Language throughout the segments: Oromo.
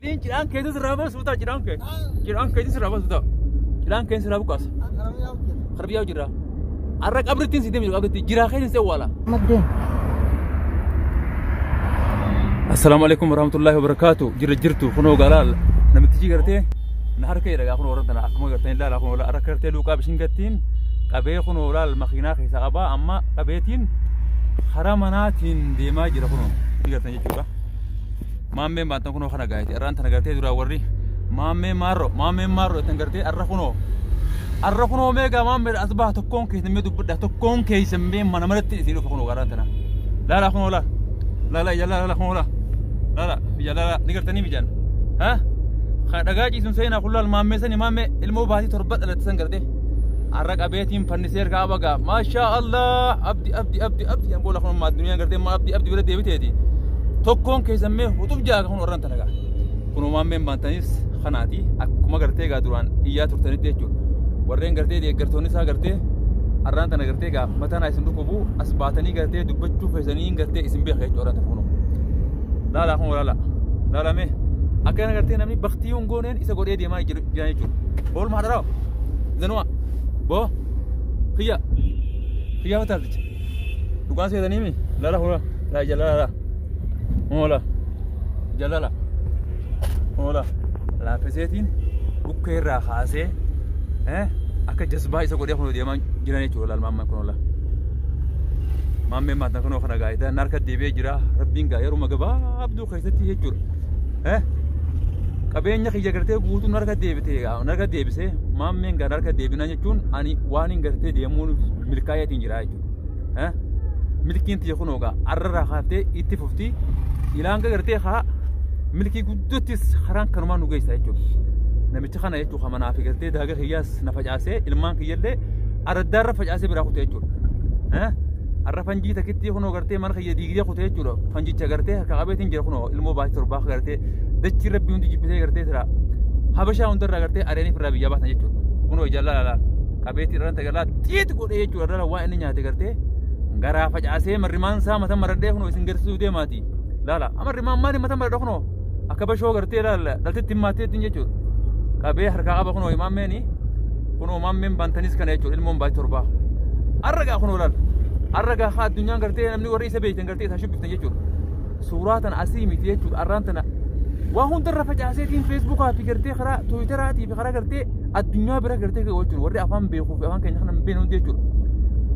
Mudhiin cidhaan keessa sirraa baasuu ta'a cidhaan kee. Cidhaan keessa sirraa baasuu ta'a. Cidhaan keessa sirraa buqqaasa. Karbiyyaa jira. Arra qabrittiin si deemu qabritti jiraa keessa si awwaala. Maddeen. Assalaamu alaikum warahmatullahi wabarakatuh. Jirra jirtu kunoo galaal namtichi gartee na harka jedha gaa kunoo warra tana akkuma gartanii ilaala kunoo harka gartee luuqaa bishin gattiin qabee kunoo laal makiinaa keessa qabaa amma qabeetiin karaa manaatiin deemaa jira kunoo ni gartan jechuudha. Maammeen baantan kunoo kana gaayiti arraan tana gartee duraa warri maammee maarro maammeen maarro ittiin gartee arra kunoo arra kunoo meegaa maammee as baha tokkoon keessan mee dubbadha tokkoon keessan mee mana manatti isin dhufa kunoo arraan tana laala kunoo laala laala ija laala kunoo laala laala ija laala ni gartanii mijaan ha ka dhagaa ciisuun seenaa kun laal maammee sani maammee ilmoo baatii torba dhalatte san gartee arra qabeetiin fannisee ergaa abagaa maashaa Allah abdi abdi abdi abdi yan boola kun maa duniyaan gartee maa abdi abdi bira deebiteeti tokkoon keessan mee hutub jaaga kun warran tanagaa kunoo maammeen baantanis kanaati akkuma gartee gaa duraan iyyaa turtanitti jechuudha warreen gartee deeggartoonni isaa gartee arraan tana gartee gaa mataan isin dhukkubu as baatanii gartee dubbachuu keessanii gartee isin beeka jechuudha arraan tana kunoo laala kunoo laala laala mee akkana gartee namni baktii hin gooneen isa godhee deemaa jiran jechuudha oolmaa hadharaa zanuma boo kiyya kiyya fataalticha dhugaan seetanii mi laala kunoo laa ija laala Hola. Jalala. Hola. Laafeseetiin dhukkee irraa kaasee akka jazbaa isa godhee kunoo deemaa jiran jechuudha laal maammaan kunoo laal. Maammeen maatan kunoo kana gaayita narka deebi'ee jira rabbiin gaa yeruma gabaabduu keessatti jechuudha. Qabeenya kiyya gartee guutuu narka deebitee narka deebisee maammeen gaa narka deebinaa jechuun ani waan hin gartee deemuun milkaa'eetiin jira jechuudha. Milkiin tiyya kunoo gaa arrarraa kaaftee itti fufti ilaanga gartee haa milkii guddottis karaan kanumaan nu geessa jechuudha. Namicha kana jechuudha kan manaa fi gartee daaga kiyyaas na facaasee ilmaan kiyyallee araddaarra facaasee biraa kute jechuudha. Arra fanjii takkitti kunoo gartee mana kiyya diigdee kute jechuudha. Fanjicha gartee harka qabeetiin jira kunoo ilmoo baatii torbaa gartee dachii rabbii hundi jibbisee gartee sira habashaa hundarraa gartee areeniif irraa biyyaa baasan jechuudha. Kunoo ijaan laala qabeetii irraan tagalaa xiit godhee jechuudha irra waa inni nyaate gartee garaa facaasee marrimaan isaa mata maradhee kunoo isin garsiisuu deemaati. Laala amarrimaan maali mata maradha kunoo akka bashoo gartee laala dhaltetti himmaatteettiin jechuudha. Qabee harkaa qaba kunoo imaammeeni kunoo maammeen baantanis kana jechuudha ilmoon baatii torbaa. Arragaa kunoo laala arragaa haa addunyaan gartee namni warri isa beektan gartee isaa shubbiftan jechuudha. Suuraa tana asii miti jechuudha arraan tana waa hundarra facaaseetiin feesbuukaa fi gartee karaa tiwiitaraatii fi karaa gartee addunyaa bira gartee jechuudha warri afaan beekuu fi afaan keenya kana hin beekne hundi jechuudha.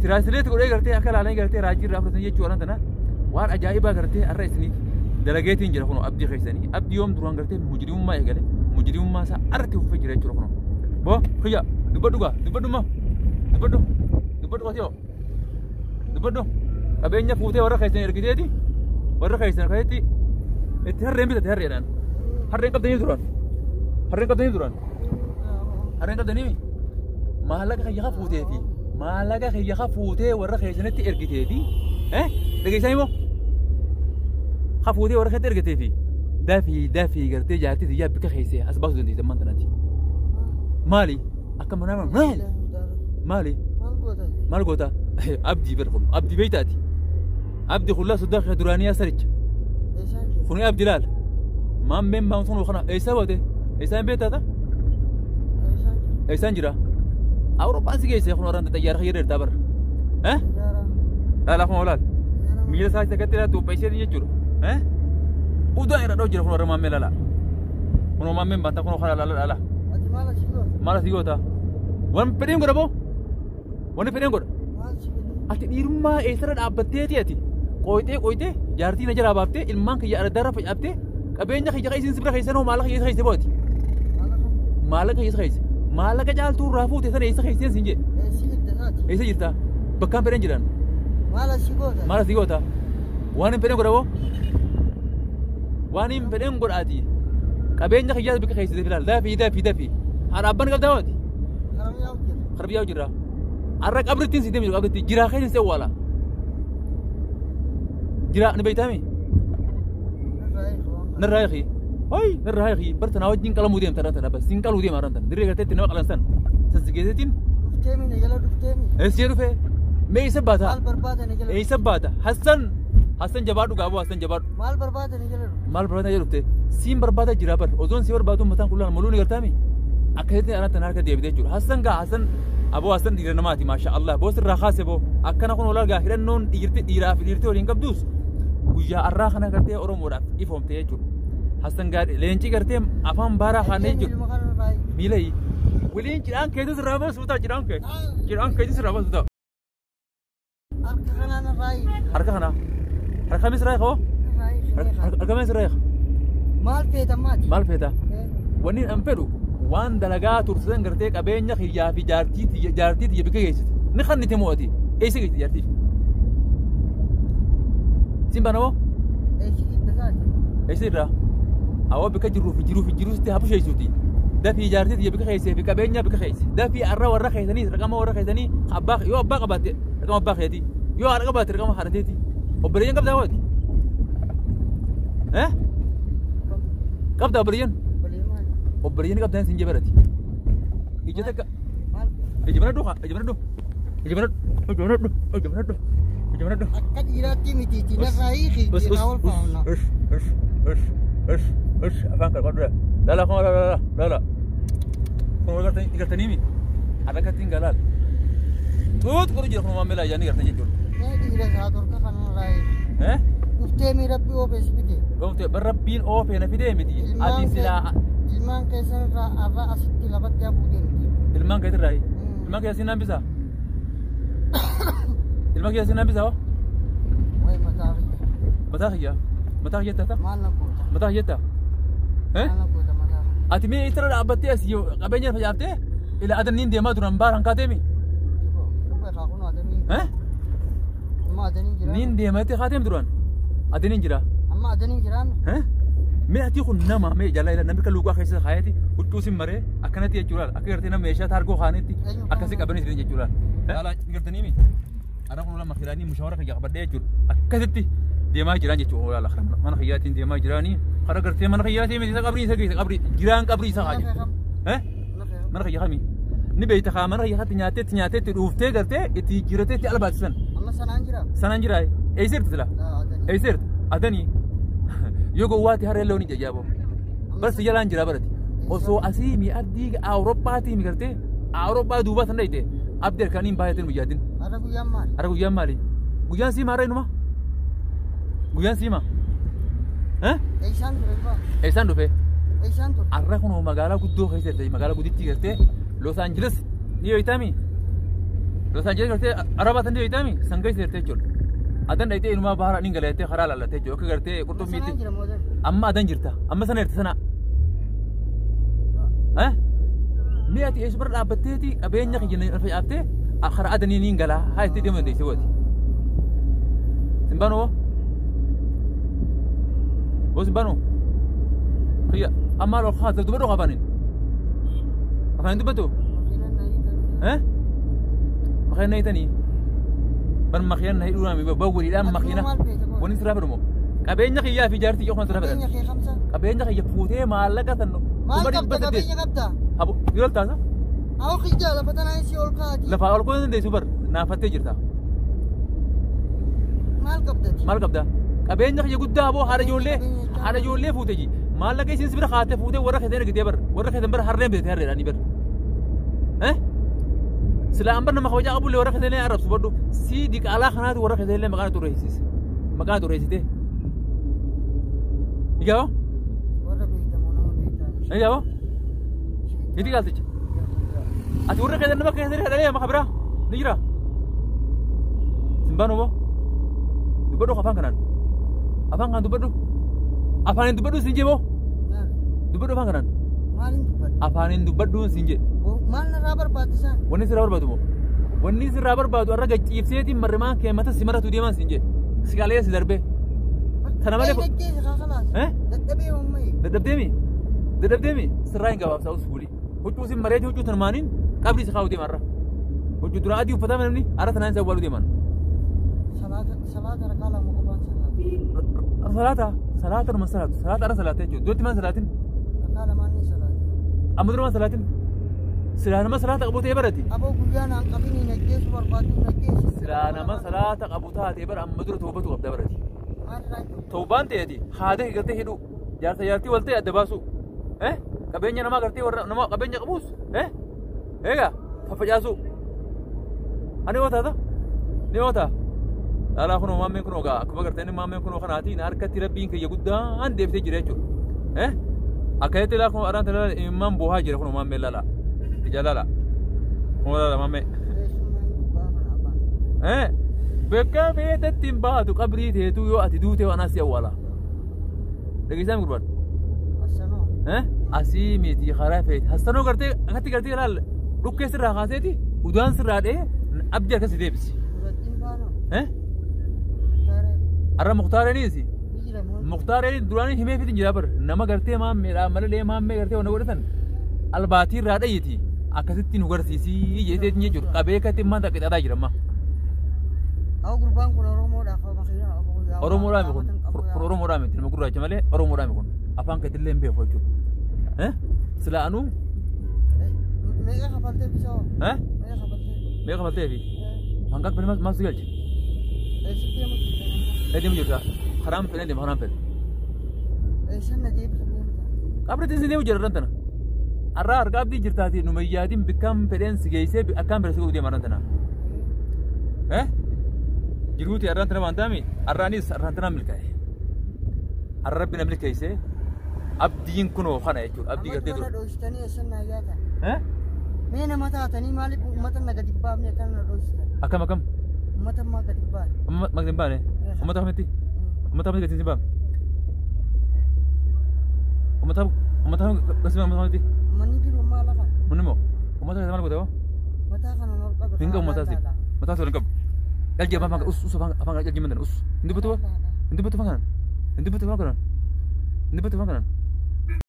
Tiraansileet godhee gartee akka ilaalanii gartee raajii irraa fudhatan jechuudha tana waan ajaa'ibaa gartee har'a isiniif dalageetiin jira kunoo abdii keessanii abdii yoom duraan gartee mujrimummaa eegale mujrimummaa isaa arti uffee jira jechuudha kunoo. Boo kiyya dubbadhu gaa dubbadhu ma dubbadhu dubbadhu qotiyoo dubbadhu qabeenya fuutee warra keessan ergiteeti warra keessan keessatti itti harreen bitate harreedhaan harreen qabdanii turan harreen qabdanii turan harreen qabdanii maallaqa kiyya fuutee fi maallaqa kiyya fuutee warra keessanitti ergitee fi dhageessanii moo fuutee warra keessatti ergitee fi dafii dafii gartee jaartii tiyyaa bika keessee as baasuu dandeesse ammaan tanaati. Maali akka manaa maali maali maal goota abdii bar kun abdii beeytaati abdii kun laa soddaa kee duraanii asaricha kuni abdii laal maammeen maan sun kana eessaa baate eessaa hin beektaata eessaan jira awurooppaan si geesse kun warraan xayyaara kiyya dheertaa bara laala kun laal miila isaa akkatti laal xuupheessee jechuudha udaan irra dhoo jira kun warra maammee laala kun maammeen baanta kun kana laala laala maal asii goota waan fedheen godha boo wanni fedheen godha ati dhiirummaa eessarra dhaabbatteeti ati qoyxee qoyxee jaartii na jalaa baaftee ilmaan kiyya araddaarra facaaftee qabeenya kiyya isin sibira keessan hoo maallaqa keessa keessa booti maallaqa keessa keessa maallaqa caaltuu irraa fuute sana eessa keesseen siin jedhe eessa jirta bakkaan fedhan jiran maal asii goota waan hin fedhen godha boo waan hin fedhen godhaati qabeenya kiyyaas bikka keessatti filaal dafii dafii dafii haadha abbaan qabdaa waati karbiyyaa jirra arra qabrittiin si deemu qabritti jiraa keessa si awwaala jiraa ni beeytaami narraa eegi hoy narraa eegi barta naa wajjin qalamuu deemta irra tana bas siin qaluu deema irra tana dirree garteetti nama qalan san san si geesseetiin eessee dhufe mee isa baata eessa baata Hassan Hassan jabaadhu gaaboo Hassan jabaadhu. Maal barbaadani jala dhufe? Maal barbaada jedhufte siin barbaada jira bar ozoon si barbaadu mataan qullaan maluu ni gartaami akkasitti anatti harka deebite jechuudha. Hassan gaa Hassan aboo Hassan dhiira namaati maasha Allah boo sirraa kaase boo akkana kun olaa gaa hidhannoon dhiirti dhiiraa fi dhiirti waliin qabdus guyyaa arraa kana gartee Oromoodhaaf ifoomte jechuudha. Hassan gaa leencii gartee afaan baaraa kaanee jechuudha. Miila waliin cidhaan keetu sirraa baasu ta'a cidhaan kee cidhaan keetu sirraa baasu ta'a. Harka kanaan irraa. Harka kana harka kamis irraa hoo? Harka kamis irraa? Maal feeta maati? Maal feeta? Wanni an fedhu waan dalagaa tursisan gartee qabeenya kiyyaa fi jaartii tiyya bika geessite. Ni kannite mo'ati. Eessa geessite jaartii? Siin bana moo? Eessa irraa? Awwa bika jiruu fi jiruu fi jiruu sitti habusheessuuti. Dafii jaartii tiyya bika keessee fi qabeenya bika keesse. Dafii arra warra keessanii raqama warra keessanii abbaa yoo abbaa qabaatte raqama abbaa keetii yoo haadha qabaatte raqama haadha teetii. Obboleeyyan qabdaa waati? Eh? Qabdaa obboleeyyan? Obboleeyyan qabdaa siin jebarati. Ija takka. Ija mana dhufa, ija mana dhufa. Ija mana ija mana dhufa, ija mana dhufa. Ija mana dhufa. Akka dhiiraatti miti narraa hiiki dhiiraa ol faana. Ush ush ush ush ush afaan kana qadura. Lala kuma lala lala. Kun gartanii gartanii mi? Harkatti hin galaal. Tuut godhu jira kun maamila yaani gartanii jechuudha. Mee dhiira isaa torka kanarraa hiiki. Eh? Dhuftee mi rabbi oofee si fide. Dhuftee bar rabbiin oofee na fidee miti. Ati silaa. Ilmaan keessan irraa arra asitti lafatti hafuu deemti. Ilmaan keetirraa? Ilmaan keessa siin hambisa? Ilmaan keessa siin hambisa hoo? Wayi mataa kiyya. Mataa kiyya? Mataa kiyya taata? Maal na goota? Mataa kiyya taata? Maal na goota mataa kiyya? Ati mee itara dhaabbattee asii qabeenya facaaftee ila adaniin deemaa turan baaraan kaateemi? Dhuga irraa kun adaniin. Eh? Amma adaniin jira. Niin deemaa kaateemi turan? Adaniin jira. Amma adaniin jiraame? Eh? Mee ati kun nama mee jala ila namni kan luuqaa keessa kaayati huccuu sin maree akkanatti jechuudha akka gartee nama meeshaa taargoo kaanitti akkasii qabanii isin jechuudha. Haala gartanii mi? Ana kun lama khilaanii mushaawara kiyya qabadhee jechuudha akkasitti deemaa jiran jechuudha olaala mana kiyyaatiin deemaa jiranii kara gartee mana kiyyaatiin miti isa qabrii isa keessa qabrii jiraan qabrii isa haa jechuudha. Mana kiyya kamii? Ni beeyta kaa mana kiyya nyaateetti nyaateetti dhuuftee gartee itti jijjiirateetti itti albaasisan. Amma sanaan jira? Sanaan jira. Eessirti sila? Eessirti? Adanii. Yoo gowwaati harree loonii jajjaaboo. Barsi jalaan jira barati. Osoo asii mi abdii Awurooppaatii mi gartee Awurooppaa duubaa san dhayite abdii harkaaniin baay'ateen guyyaatiin. Har'a guyyaan maali? Har'a guyyaan maali? Guyyaan siima har'a inuma? Guyyaan siima? Eh? Eessaan ture duba? Eessaan dhufe? Eessaan ture? Har'a kunoo magaalaa guddoo keessa jirte magaalaa guddittii gartee Los Angeles ni beeytaami? Los Angeles gartee Arabaa san ni beeytaami? San keessa jirte jechuudha. Adan dhayitee inumaa baara ni galattee karaa laallattee jechuudha akka gartee qurxummiitti. Amma adan jirta amma sana jirta sana. Eh? Mee ati eessu bira dhaabbatteeti qabeenya kiyya facaaftee karaa adanii ni galaa haa itti deemu dandeessee gooti. Simbaanoo? Boo simbaanoo? Kiyya amma ol kaasa dubbadhu afaaniin. Afaaniin dubbatu? Eh? Makiina na hiitanii? Ban makiina na hidhuudhaan bawwaliidhaan makiina. Wanni sirraa fedhu moo? Qabeenya kiyyaa fi jaartii kiyya sirraa fedhan. Qabeenya kiyya fuutee maallaqa san. Maal qabda qabeenya qabda? Habo yeroo taasa? Awwa kiyya lafa tanaa isii ol kaati. Lafa ol ka'uu dandeessu bar naafattee jirta. Maal qabda? Maal qabda? Qabeenya kiyya guddaa aboo haadha ijoollee fuutee ji. Maallaqa isiin si bira kaatee fuutee warra keessan ergitee bar warra keessan bar harreen bitee harreedhaanii bar. Eh? Silaa an bar nama kabajaa qabullee warra keessan illee arrabsu badhu si diqaalaa kanaati warra keessan illee maqaan xureessise. Maqaan xureessite. Igaaba? Warra beektamoo nama beektaa. Igaaba? Ni diqaalticha. Ati warra keessan nama keessan dhalee maka biraa ni jira. Simbaanoo moo? Dubbadhu afaan kanaan. Afaan kanaan dubbadhu. Afaaniin dubbadhu siin jee moo? Dubbadhu afaan kanaan. Maaliin dubbadhu? Afaaniin dubbadhu siin jee. Maal narraa barbaaddu isaan? Wanni sirraa barbaadu moo? Wanni sirraa barbaadu har'a gacciibseetiin marrimaan kee mata si maratu deemaan siin jee. Si qalee si darbee. Tana malee. Eh? Dadhabee uummaye. Dadhabdeemi? Dadhabdeemi? Sirraa hin gabaabsaa usfuuli. Huccuu sin mareeti huccuu tanumaaniin qabri si kaa'u deema har'a. Huccuu dura adii uffatame namni har'a tanaan isa awwaaluu deeman. Salaata rakaa lama qofaan salaata. Salaata? Salaata numa salaatu. Salaata har'a salaata jechuudha. Duratti maan salaatin? Rakaa lamaan ni salaata. Amma dura maan salaatin? Silaa nama salaata qabu ta'ee barati. Aboo guyyaa naan qabini naggeessu barbaadu naggeessu. Silaa nama salaata qabu taatee bara amma dura toobatu qabda barati. Maalirraa jiru? Tawbaan ta'eeti haada gartee hidhu jaarsa jaartii wal ta'e adda baasu. Qabeenya namaa gartee warra nama qabeenya qabus egaa faffacaasu. Ani yoo taata ni yoo ta'a. Laalaa kunoo maammeen kunoo gaa akkuma gartee inni maammeen kunoo kanaatiin harkatti rabbiin kiyya guddaan deebisee jira jechuudha. Akkasitti laa kunoo araan tana imimmaan boohaa jira kunoo maammeen laalaa. Ija laalaa. Kunoo laalaa maammee. Keessummaan gubbaa kana abbaan. Bakka feetetti hin baatu qabrii teetuu yoo ati duute waan asii awwaala. Dhageessaa mi gurbaan? Assanoo. Asii miti karaa feete. Hassanoo gartee akkatti gartee laal dhukkee sirraa kaaseeti udaan sirraa dhee abdii akkasii deebisi. Dubartiin baanoo. Taaree. Arra Muktaareenis Ni jira moo? Muktaareen duraanii himee fitin jira bar nama gartee maammeedhaa malee maammee gartee waan godhatan albaatii irraa dhayyiti akkasitti nu garsiisii jeeteetiin jechuudha qabee akkatti immaan taqqixataa jira amma. Awwa gurbaan kun Oromoodhaaf makiinaa qabu. Oromoodhaa mi kun kun Oromoodhaa miti nama gurraacha malee Oromoodhaa mi kun afaan keetillee hin beeku jechuudha. Sila anuu Meeqa kafaltee bisoo? Meeqa kafaltee? Meeqa kafaltee fi hanqa akka maal si galche? Eessatti deemu jirta? Ee deemu jirta karaan fedhan deema karaan fedhan. Eessan na deebisu deemta? Qabri si deemu jira tana. Arraa argaa abdii jirtaati numayyaatiin bikkaan fedheen si geessee akkaan fedhe si godhu deema tana. Jiruuti arraan tana waan taami arraanis arraan tana milkaa'e. Arra rabbi na milkeessee abdiin kunoo kana jechuudha abdii gartee Amma dura. dhoositanii eessan na yaatan? Mee nama taatanii maaliif uummata na gadi baafne akkana na dhoositan? Akkam akkam? Uummata ammaa gadi baane. Amma maqni hin baane? Uummata kamitti? Uummata kamitti gadi hin baane? Uummata uummata gadi uummata kamitti? Manni jiru maal lafa? Munni immoo uummata keessa maal godha? Mataa kana ol qabe. Hin qabu mataa si. Mataa si ol hin qabu. Qalji afaan us us afaan afaan qalji mandan us. Hin dubbatu? Hin dubbatu afaan kanaan? Hin dubbatu afaan kanaan? Hin dubbatu afaan kanaan?